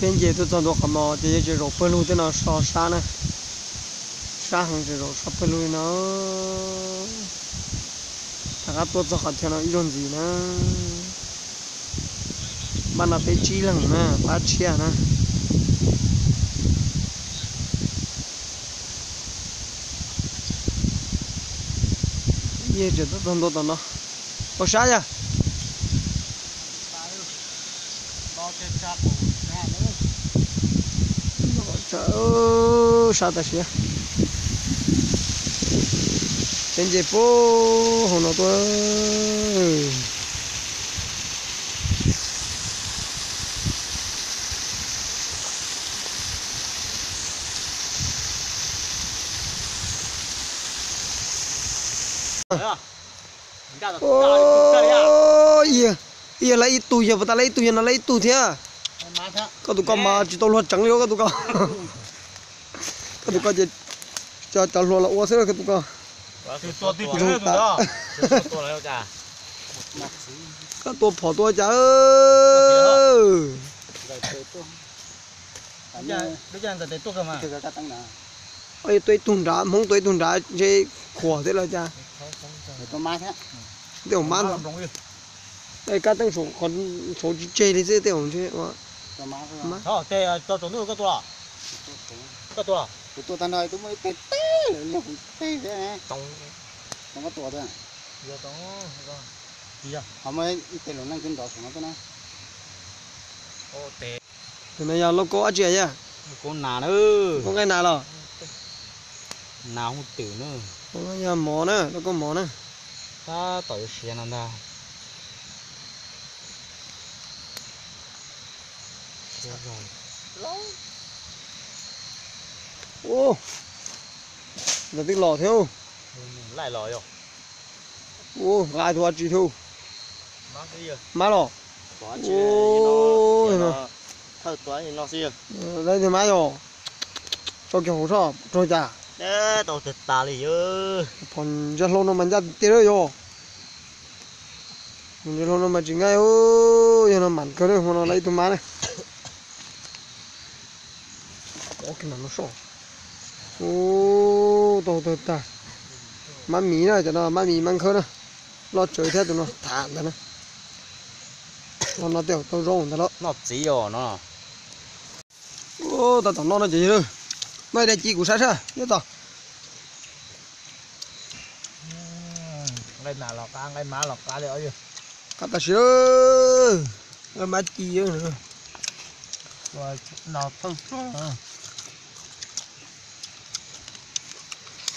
Peb nce tuaj txog ntua qhov no ces yog tseem zaum pawg lug tej no so sab na. Sab heev, tseem zaum so pawg lug li no. Rov qab tuaj txog qhov chaw no ib zaug ntxiv na. Pab no peb tsib leeg na, pab tshiab na. Yog tseem tuaj txog ntua tom no. Ua sab yog. Sab tam sim. Peb nce puag hauv no tuaj. Ib yog lawv ib tug, yog puas tas lawv ib tug, yog no lawv ib tug thiab. Koj tus ko mas tsis tau luag tseev li koj tus ko. Koj tus ko ces cov hluas los ua xwb koj tus ko. Koj tua phom tua cas. Tuaj ib tug nrad, Hmoob tua ib tug nrad ntshe khuam thiab los cas. Tej hauv mab no. Kab teeb saud tsis tseg li xwb tej hauv ntshe. Tus no yog lauj kaub dab tsi yog? Lauj kaub nqaij nas los? Nas hauj twm na. Yog mov na, lauj kaub mov na. Tab tom yuav siav no ntag. Ntawd twb los thiab. Ua nqa tus dab tsi thiab. Mab los. Thawj tua no xwb. Mab yog tso kiag hauv soj raug cas. Tau tag tas li. Phom ntsia hlau no mas ncaj tiag tiag yog. Phom ntsia hlau no mas tsis nqaij, yog no mam kawg na, hmo no lawv ib tug mab na. Ub, tau tag tag. Mab miv na, cov no mab miv mab nkhawb na. Loj tsawv thiab tus no tham ntag na. Los no tej zaum tau zoo ntag los. Noj txiv os no. Tab tom noj no ces yog. Noj ib daim ci kuv saib saib nyob tod. Nqaij nas los qab, nqaij mab los qab li. Qab tam sim. Nqaij mab ci.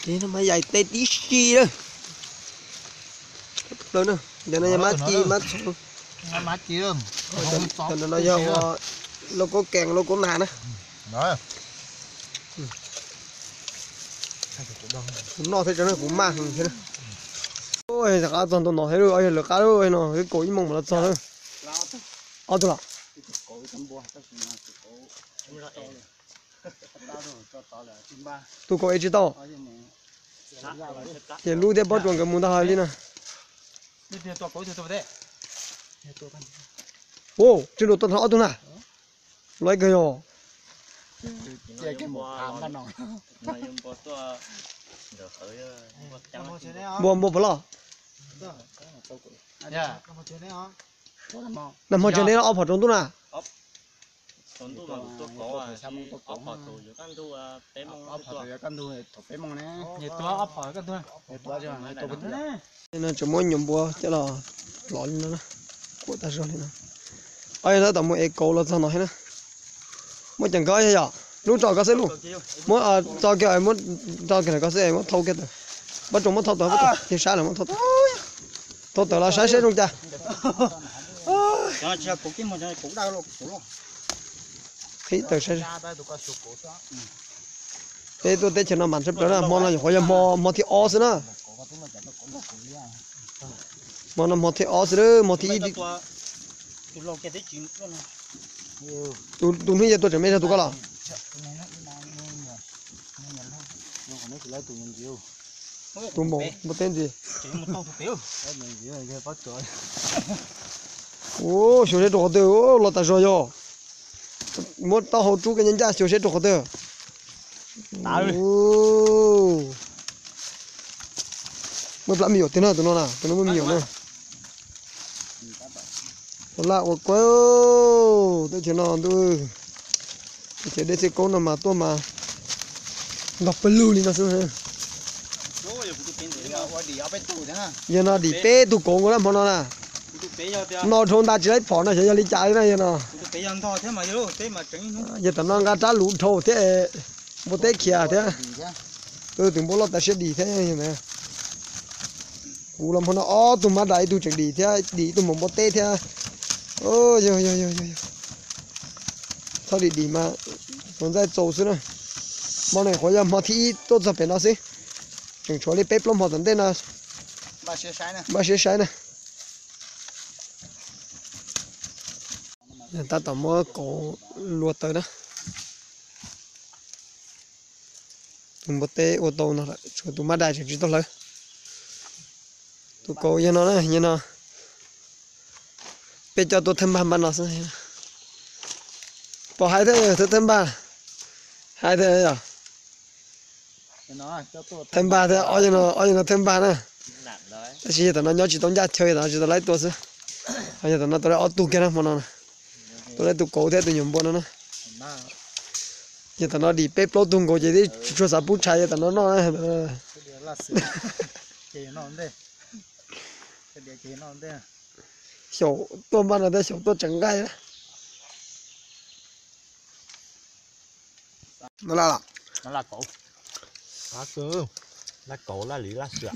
Ces no mas yaim teb tib si lawm. Plaws na, cov no yog mab ci, mab txhoov. Cov no yog ua lauj kaub kees lauj kaub nas na. Kuv noj thiab tso na, kuv maj heev thiab na. Rov qab txog ntua no thiab, yog lawv qab no, kaum ib moos mam los txog na. Ob tug los. Tus kaum es tsis tau. Ces lub thiab pob tsuas nkawd mus ntag li na. Ua, tsis lus tuaj tau ob tug na. Lov kawg yog. Npua, npua puas loj? Nag hmo tsev neb ob phom tsaus ntuj na. No tseem muab nyuam npua coj los lov li no na. Kuam tag zog li no. Ob yog tab tom mus ev kauv los txog no thiab na. Muab ceem koj yog yom, lub tso koj xwb lub. Muab tso kiag, muab tso kiag koj xwb, muab thau kiag tawm. Pob tsuas muab thau tawm, pob tsuas tig sab lawm muab thau tawm. Thau tawm los saib seb zoo cas. Qhib tawm saib. Peb tuaj teb chaws no mas tshaj plaws na, hmo no nyuam qhuav yog hmo, hmo thib ob xwb na. Hmo no hmo thib ob xwb, hmo thib ib. Tus hnub yog tua tseem me zog tus ko los? Tus maum npua teb ntxiv. Ua, xyov seb rau qhov twg, los tas zog yog. Muab taub hau rub kiag ncaj ncaj xyuas seb rau qhov twg. Muaj plab me nyuam tiag na tus no na, tus no muaj me nyuam na. Ua laj ua kua, teb chaws no ntuj, teb chaws dej txij kaub no mas tuaj mas ntog pawg lug li no xwb. Yog no dim peb tug kauv nkaus na hmo no na. No dhau nta tsis laib phom no xyov yog li cas li na yog no. Yog tam no nqa rab luv dhau thiab, npua teb khiav thiab. Tus npua loj tas siab dim thiab. Kuv los hmo no ob tug mab dais, ib tug tseem dim thiab, dim ib tug mus npua teb thiab. Yog yog yog yog, txhob dim dim mas txaus ntxaij txaus xwb na. Hmo no nyuam qhuav yog hmo thib ib tuaj txog pem no xwb, tseem tshuav li peb plaub hmo tom ntej no npaj siab saib na. Tab tom muab kauv lua taws na. Tus npua teb ua tau no lawm, tshuav tus mab dais tseem tsis tau hlawv. Tus kauv yog no na, yog no. Peb coj tuaj thawj npag npaj no xwb. Pom hais thiab, thawj npag, hais thiab yom. Thawj npag thiab, ob yog no thawj npag na. Tab sis yog tam no nyob tsis tau ncaj chaw, yog tam no tsis tau laib tua xwb. Yog tam no tua laib ob tug kiag na hmo no. Tua laib tus kauv thiab tus nyuam npua no na. Yog tam no dim peb plaub tug nkaus ces twb tsis tshua xav pub tshais, yog tam no noj na. Xyaum tuaj npaj no thiab xyaum tuaj tseem nqaij. No laj los?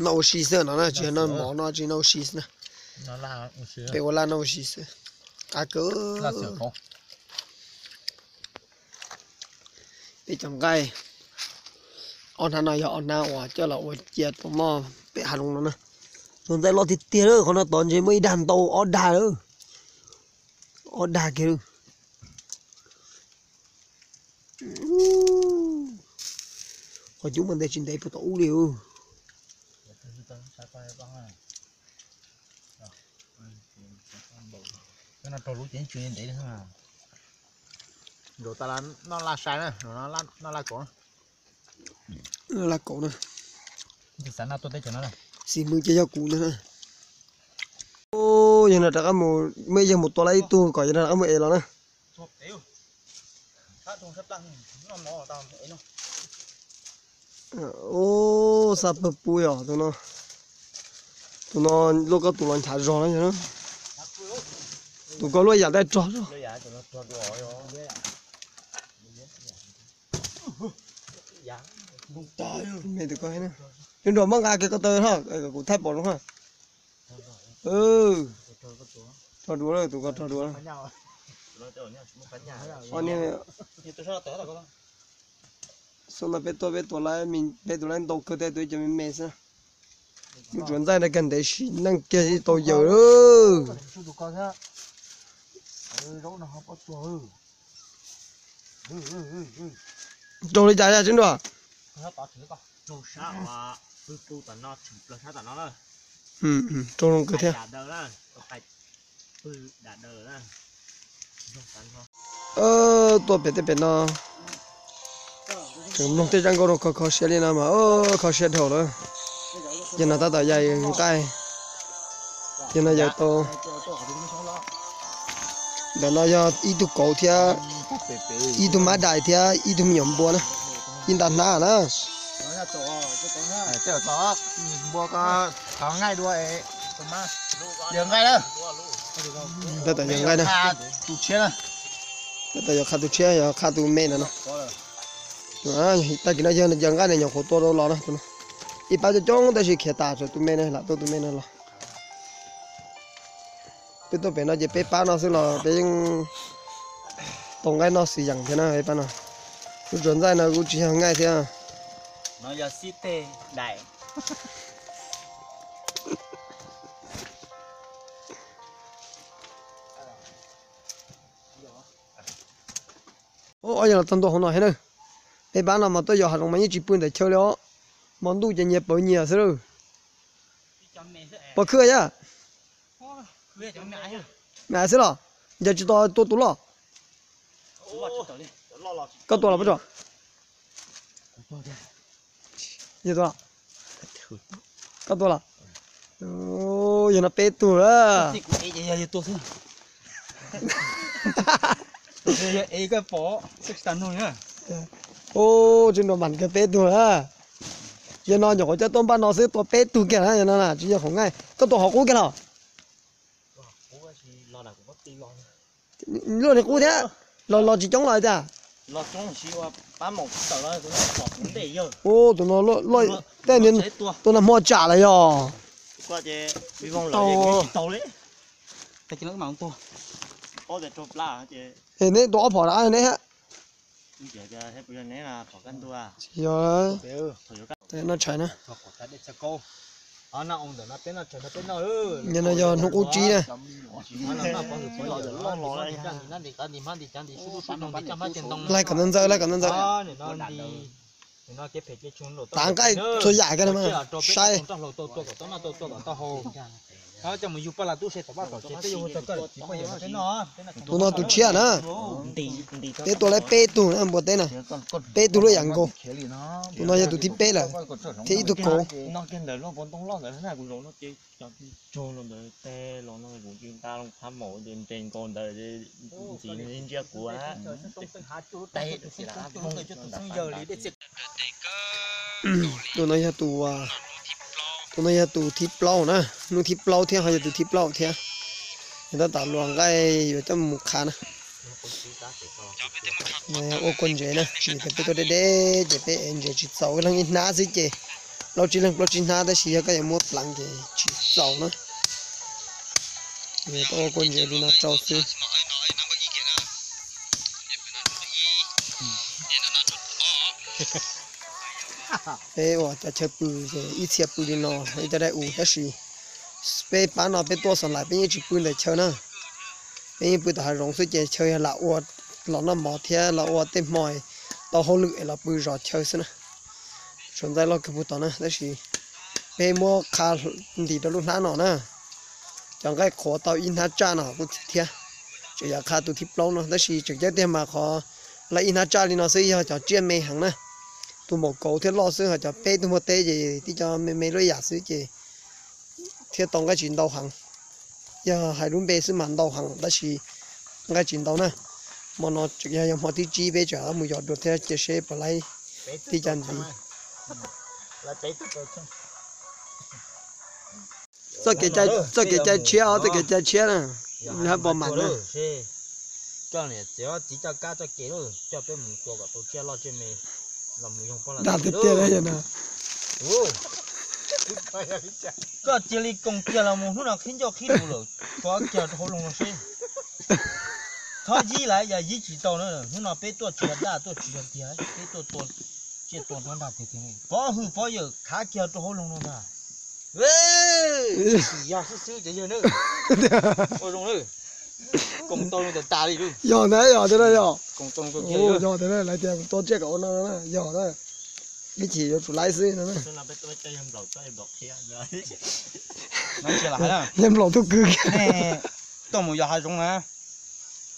Noj ua si xwb no na, tsis yog noj mov no, tsis noj ua si xwb na. Peb ua laj noj ua si xwb. Qab kawg. Peb cov nqaij, ob hnab no yog ob hnab uas coj los ua cia rau noj pem hav zoov no na. Tus ntxaij loj tiag tiag lawm, qhov no tod ntshe muaj ib dag ntau ob dag lawm. Ob dag kiag lawm. Qhov cub mas ntev tsis ntev puag tom ub li. Noj laj sai na, noj laj kauv. Laj kauv na. Xis mwg ces yog kuv ntag na. Yog no rov qab mus, muaj ib yawg mus tua laj ib tug kom yog no rov qab mus ev los na. Ub, xaj pawg pub yom tus no. Tus no luaj koj tus los nchav zog na. Tus koj luaj yam dai rog. Cov nrog muab nqa kiag ko taw, kuv thaij pom zoo na. Rog dua, tus ko rog dua. Xub no peb tuaj peb tua laib, peb tua laib ntau kawg, tej tua ib co me me xwb. Lub tsuav ntxaij no kag ntev sim neej kiag tsis tau yawm. Raug li cas yog tseeb dua? Raug zoo kawg thiab. Tuaj pem tej pem no, tseem mloog tej zaj nkauj rau kho kho siab li no mas kho siab dhau lawm. Yog no tab tom yawm nqaij, yog no yawm tau. Ntawm no yog ib tug kauv thiab ib tug mab dais thiab ib tug me nyuam npua na, ib nta hnab na. Tab tom yawm nqaij na. Tab tom yawm qha tus tshiab, yog qha tus me ntawd no. Tag kis no yawg yawm nqaij na, nyuam qhuav tua los no. Ib pab coob coob tab sis khiav tas, tshuav tus me no lam tuaj tus me no los. Peb tuaj pem no ces peb pab no xwb los peb yeej tau nqaij noj xwm yeem thiab na peb pab no. Lub tsuav ntxaij no kuj tsis yog nqaij thiab. Ob yawg los txog ntua hauv no thiab na. Peb pab no mas tuaj yos hav zoov mas yeej tsis pw ntawm chaw li os. Hmo ntuj ces nyias pawv nyias xwb lawm. Pov khw yam me xwb los, ncaws tsis tau tua tus loj. Koj tua los pob tsuas? Yog tua. Koj tua los? Yog no peb tug lawm. Ub, tsis nrau mas kawg peb tug lawm. Yog no nyuam qhuav coj tuaj npaj no xwb tua peb tug kiag na, yog no tsis yog qhov nqaij. Koj tua qhov qub kiag los? Luaj li qub thiab. Los los tsis coob los tiag. Ub, tus no, tus no hmo tsam lawm yog. Neb tua ob phom neb. Tsis yog, noj tshais na. Yog no yog hnub qub tsib na. Laij kom ntxawg, laij kom ntxawg. Tav nqaij txhua yam kiag na mas saib. Tus no tus tshiab na. Peb tua lawm peb tug na npua teb na. Peb tug lub yam nkaus. Tus no yog tus thib peb lawm, thiab ib tug kauv. Tus no yog tus, tus no yog tus thib plaub na, hnub thib plaub thiab ho yog tus thib plaub thiab. Yog tab tom luas nqaij yuav coj mus qhav na. Ua kua ntsev na, vim tias peb tuaj deb deb ces peb ev ntsev tsis txaus, leej ib hnab xwb ces plaub tsib leeg plaub tsib hnab, tab sis yog koj yuav muab pleev ces tsis txaus na. Tuaj ua kua ntsev li no rau xwb. Peb ua cov chaw pw ces ib txhia pw li no ib co dai us, tab sis peb pab no peb tuaj xov lais peb yeej tsis pw ntawm chaw na. Peb yeej pw tom hav zoov xwb ces chaw yog lam ua los noj mov thiab los ua tej hmo tau hauj lwm es los pw zov chaw xwb na. Suav ntxaij loj kawg puag tom na, tab sis peb muab qha ntim rau lub hnab no na. Cov nqaij qhuav tau ib hnab tsaj no kuj thiab. Tseem yog qha tus thib plaub no tab sis tseem ceeb tiag mas qhov laij ib hnab tsaj li no xwb yog cov tsiaj me heev na. Tus maum kauv thiab loj xwb, ho cov peb tug npua teb ces tib co me me luaj yam xwb ces thiaj tau nqaij tsis ntau heev. Yog hais lub npe xwb mas ntau heev tab sis nqaij tsis ntau na. Hmo no tseem yog yog hmo thib tsib peb tseem mus yos dua thiab cia seb puas laib tib co ntxiv. Txoj kev cai tshiab, txoj kev cai tshiab na, hab pom mam na. Coj niam txiv, txiv coj kab txoj kev lauj, coj peb mus tua kom tau tsiaj loj tsiaj me los mus yoog poj lam. Dag tiag tiag na. Koj cia li koom kiag los mus hnub no qhib ncauj qhib lus lawm, kov kiag rau hauv loog no seb. Txhob yib lawm, yog yib tsis tau na, hnub no peb tuaj tsis yog daj tuaj tsis yog tiag, peb tuaj tua tsiaj tua nruab nrag tiag tiag. Pov hwm pov yawm khav kiag rau hauv loog no ntag. Tsis yog xwb xwb cov yawg na. Ua zoo na. Koom tau zoo tas tas li lauj. Yog ntag, yog tiag na, yog. Koom tau zoo kawg kiag li. Yog tiag na, lawv tias tua tsiaj kom ua no na, yog na. Ib chim yuav tsum laib xwb no na. Yawg nplaum tub kwv kiag. Tuaj mus yos hav zoov na,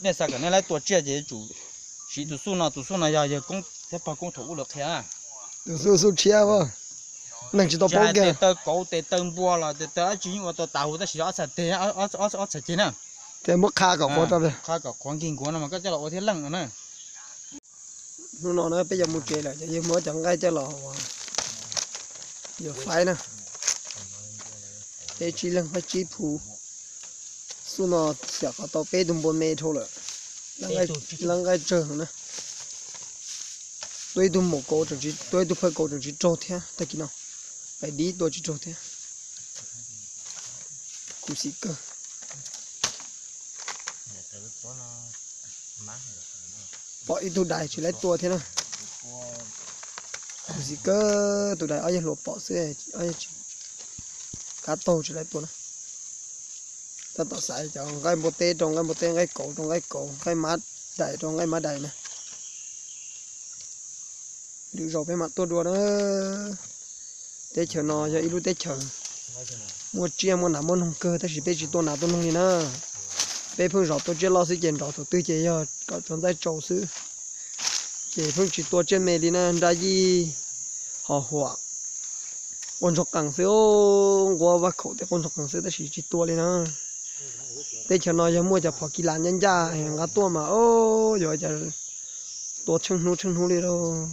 nej xav kom nej laib tua tsiaj ces yuav tsum siv tus xuj no, tus xuj no yog yawg koob thiab pog koob thaum ub lawv qhia na. Tus xuj xuj tshiab, neeg tsis tau paub kiag. Tes taw kauv tes taw npua los tes taw dab tsi yeej ua tau tas huv tab sis ob txhais tes, ob txhais ceg na. Ces muab qha kom qhuav rau, qha kom qhuav nkig nkuav no mas koj coj los ua thiab leej no na. Hnub no na peb yuav mus tsev lawm ces yawg muab cov nqaij coj los yuav faib na. Peb tsib leeg faib tsib phuv. Xub no xyam qhov tau peb tug npua me dhau lawm. Lab nqaij tsawg na. Tua ib tug maum kauv, tua ib tug phawj kauv tseem tsis raug thiab tag kis no. Pais dib tua tsis raug thiab. Khuv xim kawg. Pom ib tug dais tsis laib tua thiab na. Khuv xim kawg, tus dais ob yawg hluas pom xwb, ob yawg tsis, kab taug tsis laib tua na. Tab tom xaiv cov nqaij npua teb rau nqaij npua teb, nqaij kauv rau nqaij kauv, nqaij mab dais rau nqaij mab dais na. Lwm zaus peb mam tuaj dua na. Teb chaws no yog ib lub teb chaws muaj tsiaj muaj nas muaj noog kawg tab sis peb tsis tua nas tua noog li na. peb pheej zov tua tsiaj loj xwb ces nrov thaum twg ces yog kom tsuas ntxaij tsaus xwb. Ces pheej tsis tua tsiaj me li na, nra yij ho huam, quaj ntsoog qees xwb, nquab vaj khaum tej quaj ntsoog qees xwb tab sis tsis tua li na. Teb chaws no yog muaj cov phom kis las ncaj ncaj nqa tuaj mas yuav cas tua tsheej hnub tsheej hnub li lauj.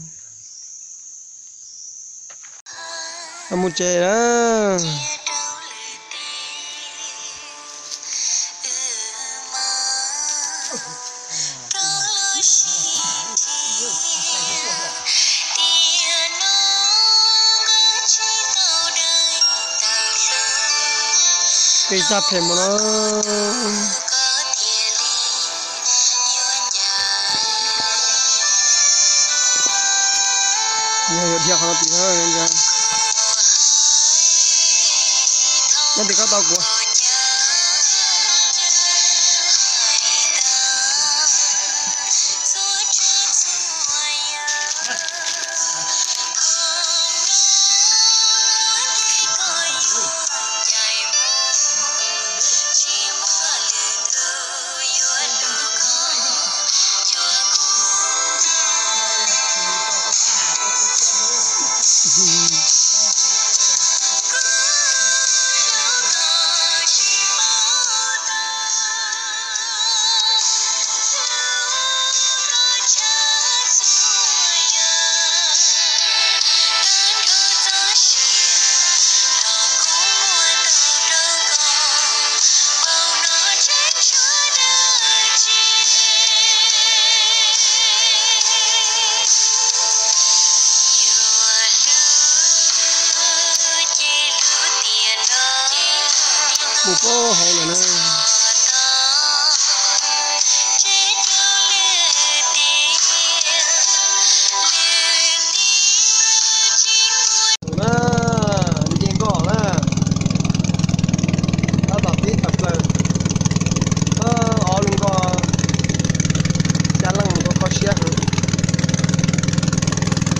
Mus tsev na. Peb zaj phem mus no. Yog yuav dhia qhov no tim no, nyob tim koj tau kuv. Mus pab hauv lawm na. Na, nce nkoj na, tab tom pib tawm plaws, ob lub nkoj xya leej ua kho siab heev,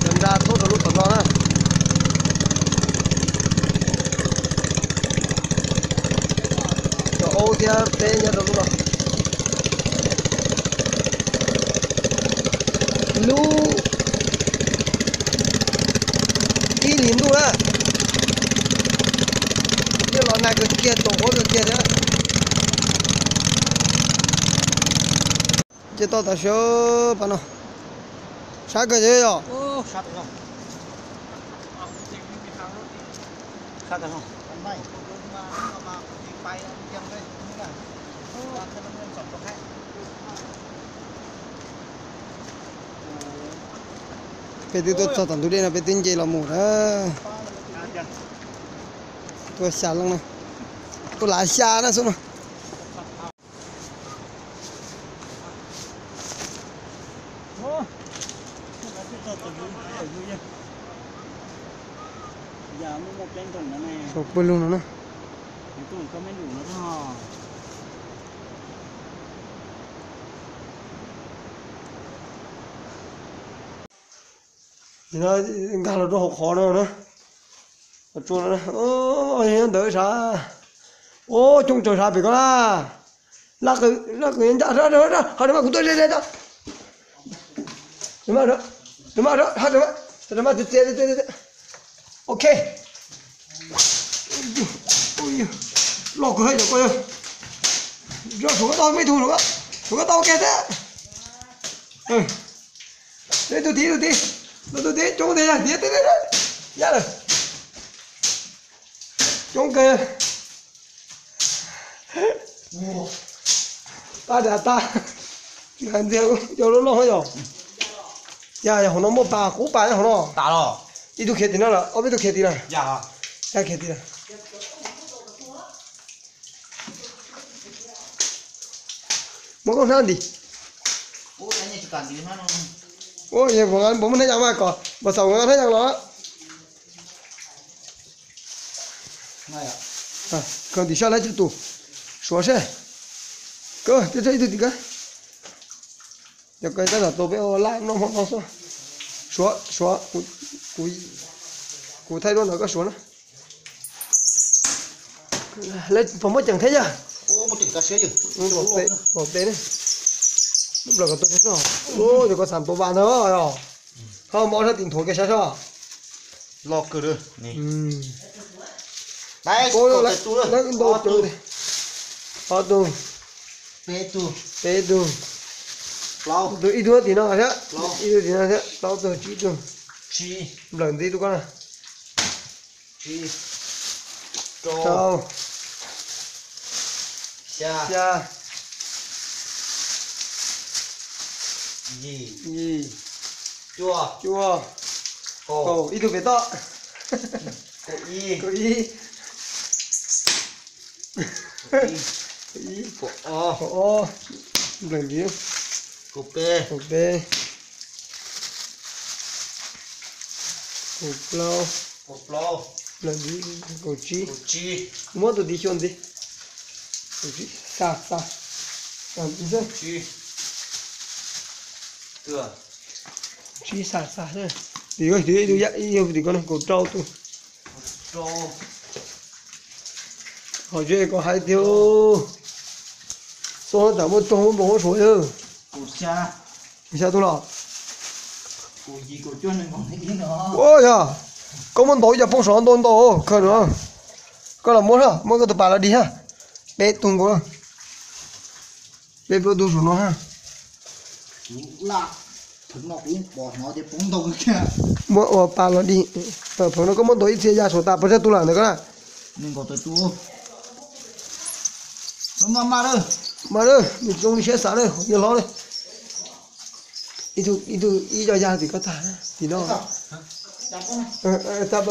cov nra txhub rau lub tom no na. Cov aub thiab peb nyob rau lub no. Lub ib hlis ntuj na, twb los nag kawg kiag, tsaus ntuj kawg kiag thiab. Ces tau tam sim pab no, sab kawg ces yog. Peb twb tuaj txog tom ntug dej no, peb twb nce los mus na. Tuaj xya leej na, tuaj lav xya na xwb no. Sau pawg lug no na. Nkag los rau hauv qhov no na. Ntawd sav. Ua coob tsawg sav pem ko na. Laj qws ncaj, ha mas kuv tuaj ze ze tau. Ha mas txias txias. Ok. Loj kawg yom koj. Suav koj tau me tug, suav koj tau ua ke thiab. Ib tug tid, ib tug tid, ib tug tid, coob tiag tiag tiag, ya lawm. Coob kawg. Tag dam tag. Ntxiag cov loj loj yom. Ya, hauv no muaj pas, qub pas hauv no. Ib tug khiav tim no lawm, ob peb tug khiav tim lawm. Ya, khiav tim lawm. Muab koj hnab nti. Ua, puas muaj hnab yas mas kom npawg Xaus nkawd nqa hnab yas los. Kawg tim sab lawm, ib tug suav seb. Kawg, ib tug tim kawg. Yog kawg tab tom tua peb ua laj noj hmo no xwb. Suav, suav, kuv thaij duab ntawm koj suav na. Lawv puas muaj ceem thiab yog? Pom pem ne. Lub nplawm kom tuaj sab soj. Ua yog koj xam tua vas ntag os. Ho mov sab tim nthuav kiag sab soj. Loj kawg. Ob tug, peb tug, ib tug tim no thiab, ib tug tim no thiab, plaub tug, tsib tug. Nplawm ntxiv tub koj na. Rau, xya, yim, cuaj, kaum, ib tug pem toj, kaum ib, kaum ob, nplawm ntxiv, kaum peb, kaum plaub, nplawm ntxiv, kaum tsib. Muab tus tim xyuas ntxiv. Kaum tsib, xa, xa, xa ntxiv xwb. Kaum tsib, xa, xa xwb. Tim ko, tim ko, tim ko, kaum rau tus. Qhov ze koj hais tiag. Xyov tam muaj raug muab npau huab suav. Xya tug los. Ua yog koj muab ntaus ib co poob saum ntau ntau kawg no. Koj los muab, muab koj tus pas los dig ha. Peb tug nkaus. Peb plaub tug saum no ha. Muab ua pas los dig. Pheem no koj muab ntaus ib txhia ya saum tas puas tsawg tug lawm ntawd koj na. Mas, mas, nws zoo siab xav na, yawg hlob na. Ib tug, ib co ya tim koj tag, tim no. Tau,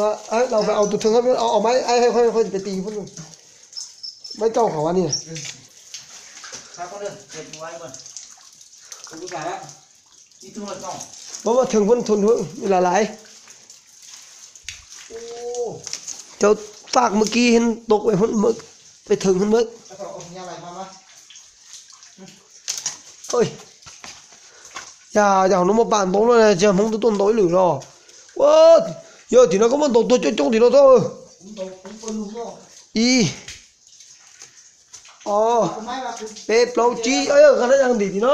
au tus thwv, au maiv, maiv kauj qhov ni. Muab, muab thwv, thwv lais lais. Cov faj mus kis tau peb thwv hwv. Yog, yog hauv no muaj pas ntaus no, tsis yog Hmoob twb tuaj ntaus ib lwm los. Ua, yog tim no koj muab ntaus tuag coob coob tim no tau. Ib, ob, peb, plaub, tsib, qhov no yog ntim tim no.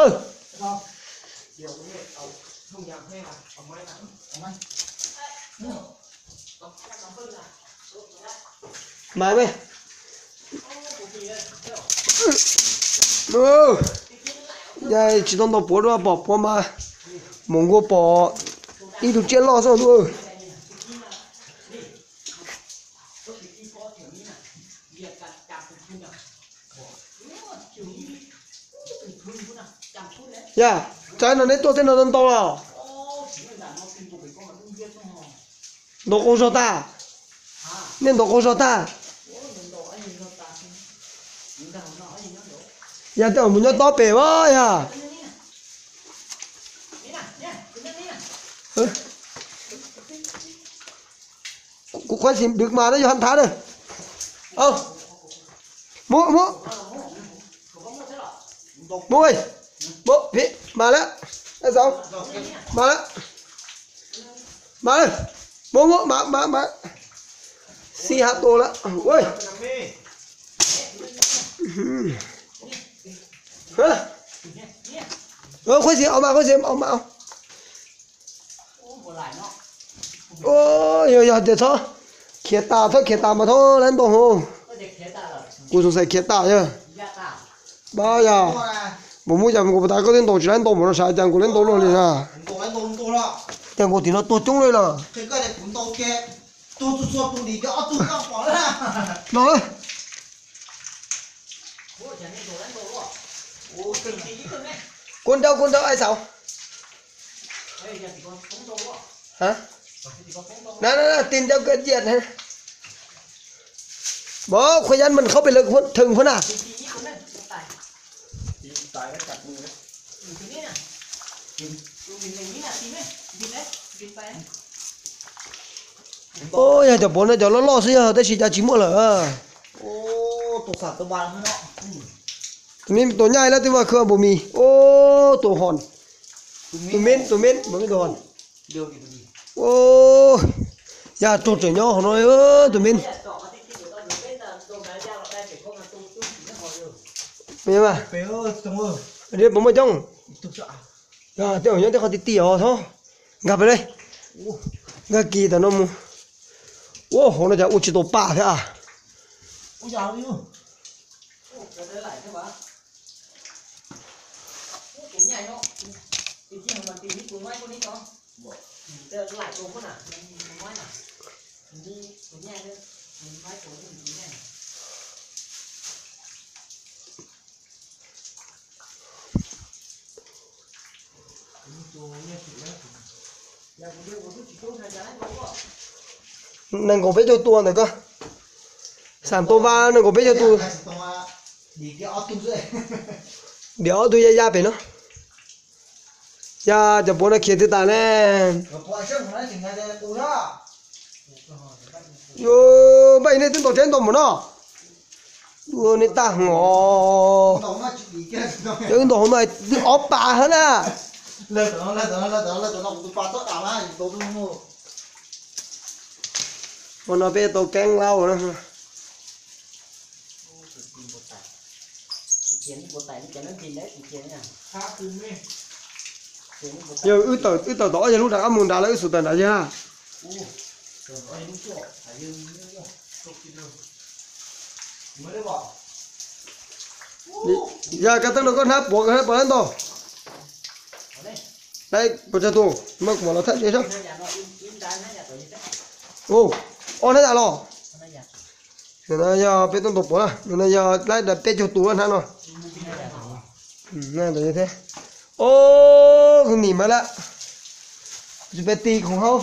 Mas me, tsis tau ntaus puav dua, pom puav mas mus nkaus pom ib tug tsiaj loj xwb. Yog, tsaib no neb tuaj tej no ntau los? Ntaus qaug zog tag. Nej ntaus qaug zog tag. Yog tej mus nyob tob pem as yog. Kuv qhuav xim dwv mas na yog hab thav na. Muab, muab, muab, muab, mas lawm, mas lawm, mas lawm, muab, muab, mas, mas, mas, xib hab tua lawm. Qhuav xim os mas, qhuav xim os mas. Yog, yog tias txhob khiav tas, txhob khiav tas mas txhob laib ntaus hauv. Kuv xav khiav tas yog. Pab yog, npaum muab yam nkaus tas koj twb ntaus tsis laib ntaus mas no sav cas nkaus laib ntaus luaj li na. Cas nkaus tim no tuag coob li los. Los, kuv nrau, kuv nrau ai xaus. Na, na, na, tìm đâu có chuyện hả? Bố, khối rắn mình không bị lật thuần thuần hả? Oj, yog cov puav no cov loj loj xwb yog tab sis cas tsis muaj lawm. Tus me tus nyaij lawm twb vaj khwb npaum mis. Oj, tus hòn. Tus me, tus me, npaum me tus hòn. Oj, yog raug tseem nyob hauv no, tus me. Puas muaj coob? Tej zaum nyob tej qhov ti ti os tho. Nkag pem li. Nkag kis tam no mus. Ua hauv no cas ua tsis tau pam thiab a. Nees nkaum peb caug tus ntawm koj. Xam tau vas nees nkaum peb caug tus. Diam ob tug ya ya pem no. Ya cov puav no khiav twb tas ne. Yuav npaj nej twb ntaus tsev ntaus mus no. Ua nej tag hmo. Cov wb ntaus hauv no twb ob pas hab na. Hmo no peb tau keeb laub na. Yog wb tawm tau ob yog lub rov qab mus nrad lawm wb xub tawm nrad yog. Yog koj tej no koj hnab puav koj hnab puav lab ntau. Dai puas tsawg tus, muab kuv mam los thaij tsev sab. Ob hnab yam los. Nim no yog peb tuaj ntaus puav na, nim no yog laib peb caug tus hnab no. Os, nim mas lawm, tsis peb ti khoom haub.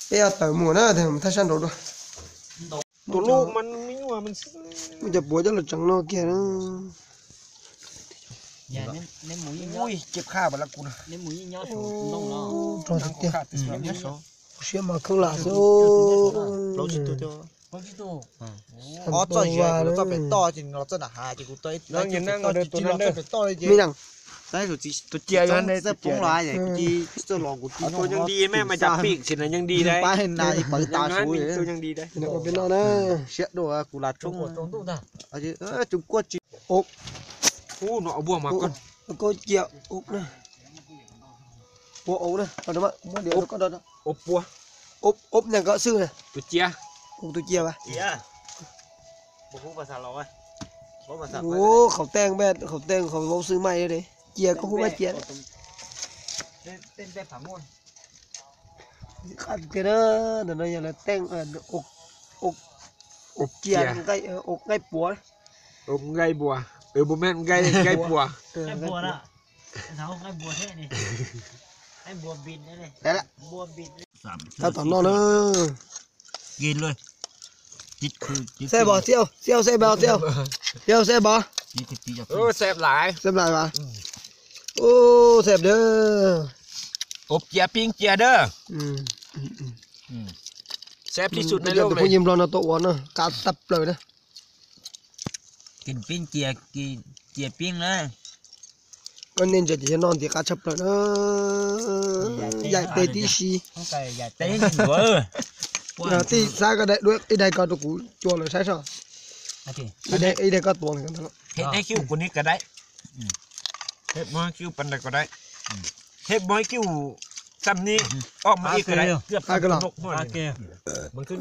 Peb tawm mus na, thaj sab nraud dua. Muaj cov puav coj los tseev no kiag na. Rog tiag tiag. Kuv siab mas kheej lam xwb. Me na. Tus cia, tus cia. Tus cia. Peb no na. Siab dua kuv lam tsoob. Ub, no ua mas koj. Koj cia ub na. Ua ub na, muab diav rau koj do. Ub, ub na koj xwb na. Tus cia. Ub, tus cia vas. Ub, qhov teej, qhov teej, qhov vauv xwb mai li. Cia koj hu vas cia. Qab tiag na, ntawm no yog lawv teej, ub cia, ub nqaij puav. Ub nqaij puav, ub nqaij puav. Tab tom noj na. Xeb bos, xeb, xeb bos, xeb, xeb bos. Xeb lais. Ub, xeb dawb. Ub cia pib cia dawb. Xeb pib sum na. Tus phooj ywg Nplog no tuaj ua na, qab tshaj plaws na. Kis pib cia, kis cia pib na. Koj niaj ntsia ces yog noj nti qab tshaj plaws na. Yaim pes tib si. Tij xab koj daim duab ib daim ko rau kuv cua lawm saib soj. Ib daim koj tuav.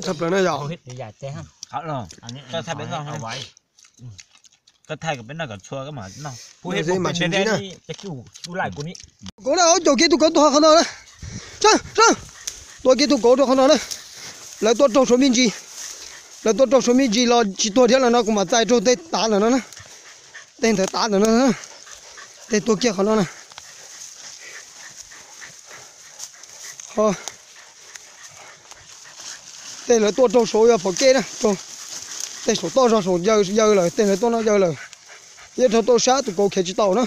Tshaj plaws na yog. Koj thaij kom peb noj kom txhua koj mam noj. Kuv na, caum kiag tus kauv tuag qhov no na. Tua kiag tus kauv rau qhov no na. Lawv tuaj raug suav me ntsis. Lawv tuaj raug suav me ntsis los tsis tuag thiab los no kuv mam txais raug tej tav ntawm no na. Tej ntawd tav ntawm no na. Tej tuag kiag qhov no na. Tej lawv tuaj raug saud yog phom kej na. Tej saum toj zog saum yawg lawm, tej lawv tuaj no yawg lawm. Yeej raug tuaj sab tus kauv khiav tsis tau na.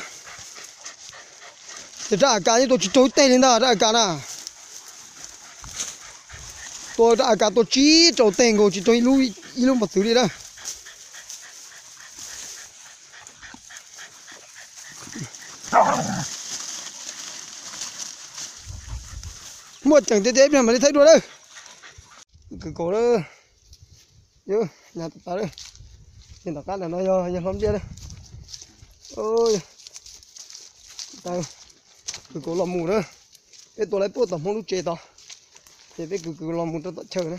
Ces rab A kas yeej tua tsis raug ib teg li ntag rab A kas na. Tua rab A kas tua tsib rau teg nkaus tsis raug ib lub mos txwv li na. Muaj ceem tiag tiag ib pliag mam li thaij dua lawm. Kawg nkaus lawm. Yog tas tas lawm, ces tom qab ntawm no yog yawg hlob Npliaj na. Kws kaus los mus na, peb tua lawv puag tom Hmoob lub tsev tod, ces peb kws kws los mus rau tom chaw na.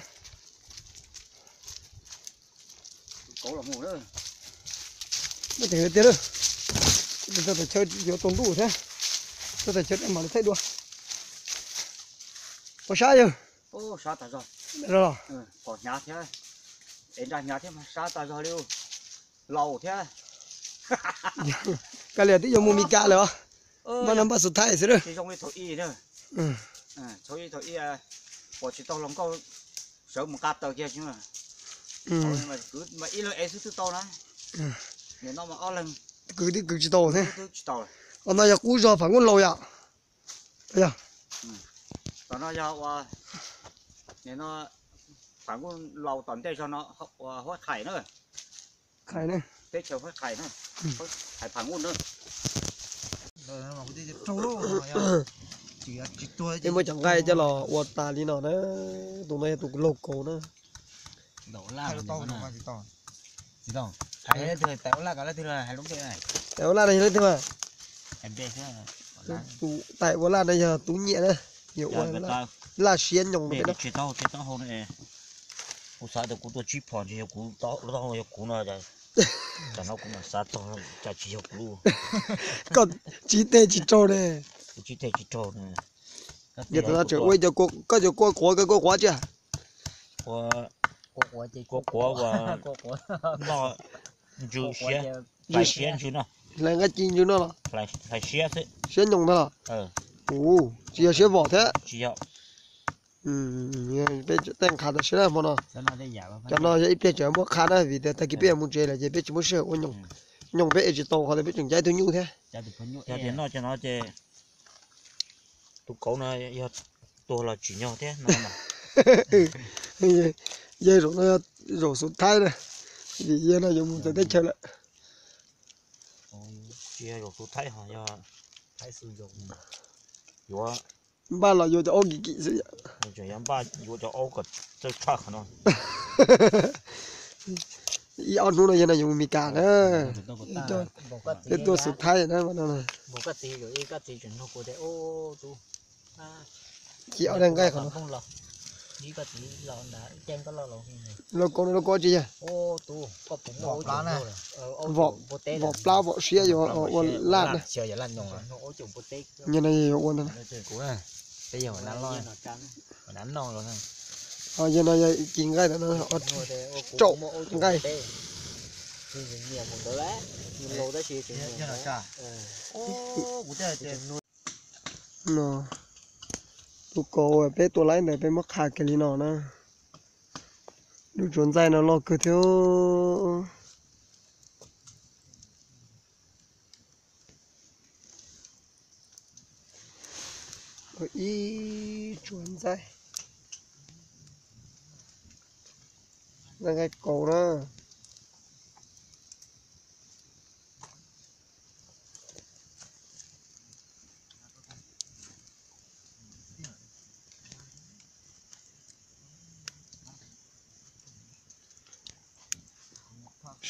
Muaj teem tiag lawm, txog tom chaw yuav tsaus ntuj thiab, txog tom chaw mam li thaij dua. Ua sab yawg. Sab tas zog. Pom hnyav thiab, es nra hnyav thiab mas sab tas zog li, laus thiab. Kav liam twb yuav mus Mes Kas lawm os. Mas no npaj xus thaij xwb lawm. Tsis zoo li thaum ub na. Thaum ub, thaum ub uas tsis tau hluas nkauj sawv mus nqa taws kiag tsis, mas ib leeg ev xwb twb tau na. Nim no mas ob leeg kwv twb kwv tsis tau thiab. Twb tsis tau. Os, no yog qub zog Pham Nkuj Laus yom? Yog. Tom no yog ua, nim no Pham Nkuj Laus tom ntej zog no ua Huab Qhais na. Qhais na. Teb chaws Huab Qhais na. Huab Qhais Pham Nkuj na. Peb muab cov nqaij coj los ua tas li no na. Tus no yog tus laug kaus na. Tais ua laj no yog leej twg mas? Tus tais ua laj no yog Tub Nyiam na. Yog ua laj siab nyoos no. Kuv xav tias kuv tua tsib phom ntshe yog kuv, lub taub hau yog kuv no. Tam no kuv mam xav txog cas tsis yog kuv. Koj tsib teg tsis raug ne. Kuv tsib teg tsis raug ne. Yog tus no tseem ua, koj cov kua quav, koj kua quav tsia? Kua quav uas noj ntsws siab, hlais siab ntsws no. Hlais nqaij ci ntsws no los? Hlais siab xwb. Siab nyoos ntag los? Ua, tsis yog siab vom thiab. Tsis yog. Peb tej nqha tam siab na hmo no. Cov no yog ib pliag tseem muab qha na, vim tias tag kis peb yuav mus tsev lawm ces peb tsis muaj sij hawm ua nyoos. Nyoos peb ev tsis tau qhov tias peb tseem ncaib tug nyuj thiab. Yog tias noj cov no ces tus kauv no yog tuag los tsim nyog thiab no. Yawg zaum no zaum xus thaib na, vim yawg no yuav mus txawv teb chaws lawm. Tsis yog zaum xus thaib ho yog yuav npaj los yuav cov aub kim kim xwb. Tseem yuav npaj yuav cov aub kom txawj tshaj qhov no. Ib ob hnub no yawg no yuav mus Mes Kas na. Peb tuaj xus thaib na. Ci ob daig nqaij qhov no. Lauj kaub, lauj kaub tsis yog. Vom plab vom siab yuav ua laj na. Yog no yuav ua ntag. Yog no yog ci nqaij ntawm no, raum nqaij. No, tus kauv peb tua laib ntawd peb muab qha kiag li no na. Lub tsuav ntxaij no loj kawg thiab. Ib tsuav ntxaij, ntxaij nqaij kaus na.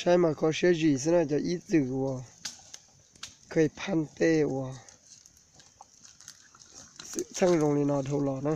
Saib mas kho siab zim xwb na cov ib txwm uas kheej phab tej uas xwm txheej zoo li no dhau los na.